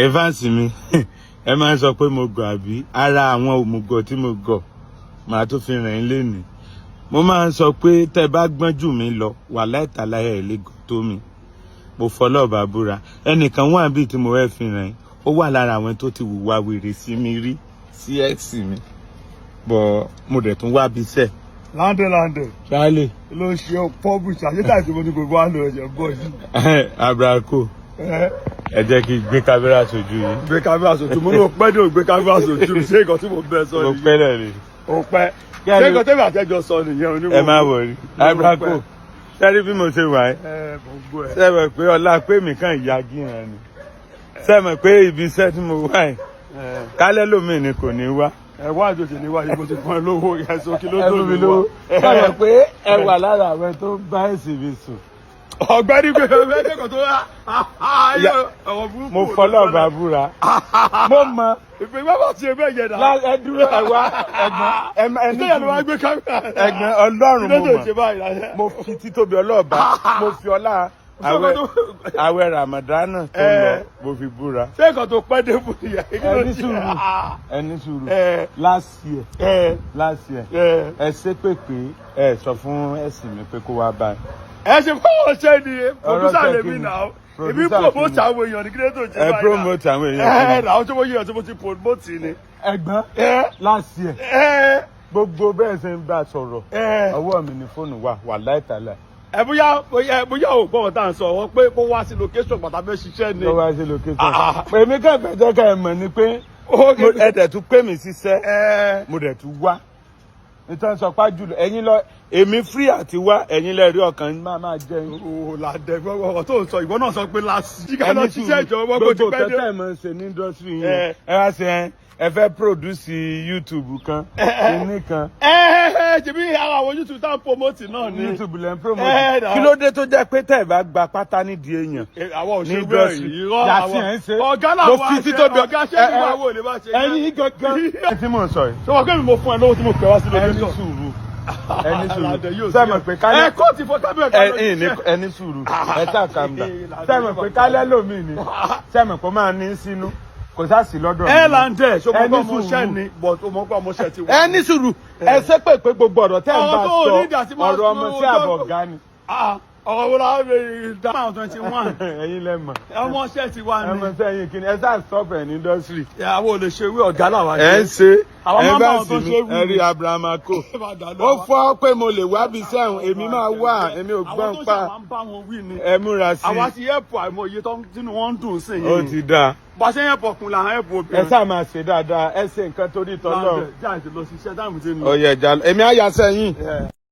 Evans mi, ẹ máa ń sọ pé mo gọ̀, àbí? Ara àwọn òmùgọ̀ tí mo gọ̀, màá tún fi rìn ín lénìí. Mo máa ń sọ pé tẹ́ bá gbọ́n jù mí lọ, wà láìtàláyà ẹ̀ lè gọ̀ tó mi. Mo fọlọ́ọ̀bà búra. Ẹnìkan wà bíi tí mo fẹ́ fi rìn, ó wà lára àwọn tó ti hùwà wèrè sí mi rí, sí ex mi bọ̀. Mo dẹ̀ tún wá bí sẹ́ẹ̀. Láńdé, láńdé. Ṣáálẹ̀. Ló ń ṣe publish àṣetà tí mo ní gbogbo wa lò ẹ̀jẹ̀ bọ̀ yìí. Abrako, ẹ jẹ́ kí n gbé kámẹ́rà sójú yìí. Gbé kámẹ́rà sójú mo ní o pẹ́ dé, o gbé kámẹ́rà sójú mi. Ṣé nǹkan tí mo bẹ sọ Mo nìyẹn? pẹ́ náà ni. O pẹ́. Ṣé nǹkan tẹ́mi àtẹ́jọ sọ nìyẹn? O ní Ẹ má wọrí, Abrako. Sẹ́rí bí mo ṣe wà ẹ́? Ẹ mo gbọ́ ẹ. Ṣé mọ̀ pé ọlá pé mi kàn ya gíran ni? Ṣé mọ̀ pé ibi iṣẹ́ tí mo wà yìí, kálẹ́ lómi ni kò ní wá? Ẹ wá àjòjì ní wáyé, mo ti fún ẹ lówó ẹ̀sùn kí ló Ẹ tó fún mi ní lówó. wá. Ṣé mọ̀ pé ẹ wà lára àwọn tó ń bá ẹ̀sìn mi sùn? Ọ̀gbẹ́ni gbé ẹ kẹ́kọ̀ọ́ tó wá ọ̀rọ̀ burúkú. Mo fọlọ́ọ̀bà búra, mo mọ. Ìpè má bàa ṣe bẹ́ẹ̀ yẹn náà. Ẹ dúró, ẹ wá, ẹ̀gbọ́n, ẹ ní Ìtẹ́yà ló wá gbé kámẹ́rà. Ẹ̀gbọ́n, Ọlọ́run, mo Kí ló tó ṣe mọ̀. báyìí láyé? Mo fi títóbi ọlọ́ọ̀bá, mo fi ọlá àwẹ̀ Ramadana tó lọ, mo fi búra. Ṣé nǹkan tó pẹ́ dé fún ìyá? Ẹ ní sùúrù, ẹ ní sùúrù. Last year, last year, ẹ ṣe pé ẹ sọ fún ẹ̀sìn mi pé kó wá báyìí. Ẹ ṣe fọwọ́ ṣe ni producer Ọ̀rọ̀ lèmi kí ni? náà. Èmi Producer promote kí ni? àwọn èèyàn ní kí ló tó ṣe Ẹ báyìí? promote àwọn èèyàn Ẹ kí ni? náà ṣé mo yíyan tí mo ti promote ni. Ẹ̀gbọ́n, last year, gbogbo bẹ́ẹ̀ ṣe ń bá a sọ̀rọ̀, ọwọ́ mi ni fóònù wà láìtàlà. Ẹ bóyá ò gbọ́ ọ̀tá ń sọ wọ́n pé kó wá sí location pàtàkì fẹ́ ṣiṣẹ́ ni. Ló wá sí location. Ah. Èmi kàn fẹ́ jẹ́ ká ẹ mọ̀ ni pé ẹ dẹ̀ tún pè mí síṣẹ́, mo dẹ̀ tún wá. Nítorí sọ pá jùlọ ẹ̀yin lọ, èmi free àti wá, ẹ̀yin lẹ rí ọkàn máa jẹ yín. O là dẹ gbọ́ ọ̀rọ̀ tó ń sọ, ìwọ náà sọ pé last jíkà lọ Ẹni ṣiṣẹ́ ìjọba kò ti gbogbo pẹ́ dé. tẹ́tẹ́ mọ̀ ń ṣe ní industry yẹn, ẹ wá ṣe ẹ fẹ́ produce YouTube kan, kíní kan. Ẹ ẹ ṣebí ara àwọn YouTube tá ń promote náà ni. YouTube lẹ́ ń Ẹ, promote. náà. Kí ló dé tó jẹ́ pé tẹ́ ẹ bá gba pátá nídìí èèyàn Àwọn ní òṣèré industry, irọ́ yàtí ẹ̀ ń ṣe? Ọ̀gá Mo làwọn fi títóbi ọ̀gá ṣé kí wàá wò lè má ṣe. Ẹ̀yin gangan ẹ tí mò ń sọ yìí. Ṣé wọn kẹ́mi mo fún ẹ lówó tí mo pè wá sí Ẹni location? sùúrù, ẹni Aládé sùúrù. yóò Ṣé mọ̀ pé kálẹ̀ ẹ kó ti fọ kábíyà ká ẹ lọ ẹ ní ṣiṣẹ́. ẹni sùúrù, ẹ ṣáà calm down. Ṣé mọ̀ pé kálẹ̀ lómi ni? Ṣé mọ̀ pé ó máa ní sínú kò sá sí lọ́dọ̀ Ẹ mi? là ń dẹ̀ ṣé o mọ̀ Ẹni pé ọmọọṣẹ́ sùúrù. ni, but o mọ̀ pé ọmọọṣẹ́ ti wà. Ẹ ní sùúrù. Ẹ ṣe pé gbogbo ọ̀rọ̀ tẹ́ ẹ̀ ń bá Ọ̀rọ̀ tó sọ, ní ìdí àti máa ọ̀rọ̀ ọmọ sí àbọ̀ ọ̀gá ni. Ah, ọ̀rọ̀ wo la lè dá àwọn 21? Ẹ̀yin lẹ mọ̀. Ọmọọṣẹ́ ti wà Ẹ ní. mọ̀ sẹ́yìn kí ni ẹ ṣáà stop ẹ̀ ní industry. Àwọn ò lè ṣe wí, ọ̀gá làwa. Ẹ ń ṣe Àwọn ẹ máa ń bá bá àwọn sì tó mí ṣe wí. ẹ rí Abraham kò ó fọ́ pé mo lè wá bí sẹ́hùn, èmi máa wà, èmi ò Àwọn gbọ́n tó pa. ṣe àwọn ń bá wọn wí ni. Ẹ múra sí Àwa i. ti ẹ̀pù àìmọye tó tínú wọn ń dùn sí Ó yìí. ti dáa. Bá a ṣe ń ẹ̀pù ọkùnrin là ń ẹ̀pù Ẹ obìnrin. ṣáà máa ṣe dáadáa, ẹ ṣe nǹkan torí tọ́lọ́. Jáde lọ ṣiṣẹ́ táìmù tí ń lọ. Ó yẹ ìjà, èmi á yà sẹ́yìn. Yeah.